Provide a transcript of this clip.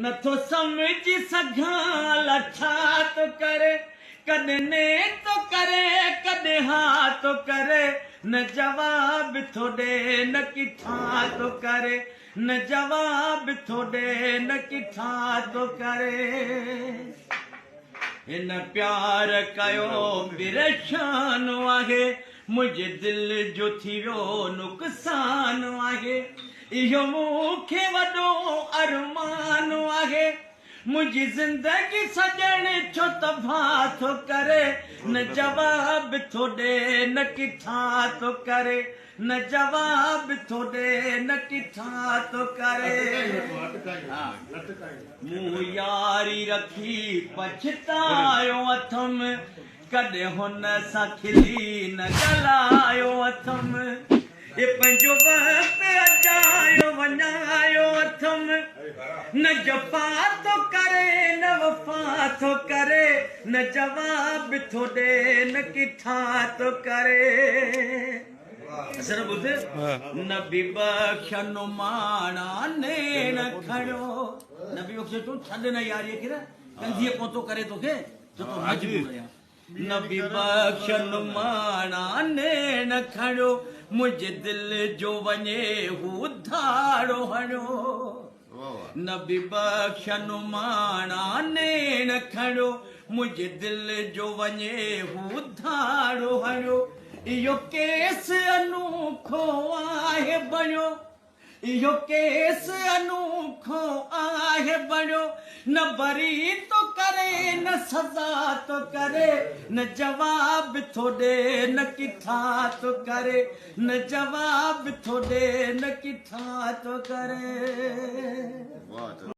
نٿو سمجهي سگهان الا ڇا ٿو ڪري، ڪڏهن ني ٿو ڪري ڪڏهن ها ٿو ڪري، نه جواب ٿو ڏي نه ڪٿان ٿو ڪري، نه جواب ٿو ڏي نه ڪٿان ٿو ڪري. هن پيار ڪيو پريشان آهي، منهنجي دل جو ٿي ويو نقصان آهي، اهو مون کي وڏو ارمان آهي، منهنجي زندگي سڄڻ ڇو تباهه ٿو ڪري، نه جواب ٿو ڏي نه ڪٿان ٿو ڪري، نه جواب ٿو ڏي نه ڪٿان ٿو ڪري. مون ياري رکي پڇتايو اٿم، ڪڏهن هن سان کلي نه ڳالهايو اٿم. هي پنهنجو وقت اجايو وڃايو اٿم. نه جفا ٿو ڪري نه وفا ٿو ڪري، نه جواب ٿو ڏي نه ڪٿان ٿو ڪري. اثر ٻڌ نبي بخش نماڻا نيڻ کڻيو. نبي بخش تون ڇڏ نه ياريء کي نه ڪنڌيء پهتو ڪري توکي جو تون مجبور آهيان. نبي بخش نماڻا نيڻ کڻيو، منهنجي دل جو وڃي هو ڌاڙو هڻيو. نبي بخش نماڻا نيڻ کڻيو، منهنجي دل جو وڃي هو ڌاڙو هڻيو. اهو ڪيس انوکو آهي بڻيو. اهو ڪيس انوکو آهي بڻيو، نه بري ٿو ڪري نه سزا ٿو ڪري، نه جواب ٿو ڏي نه ڪٿان ٿو ڪري، نه جواب ٿو ڏي نه ڪٿان ٿو ڪري.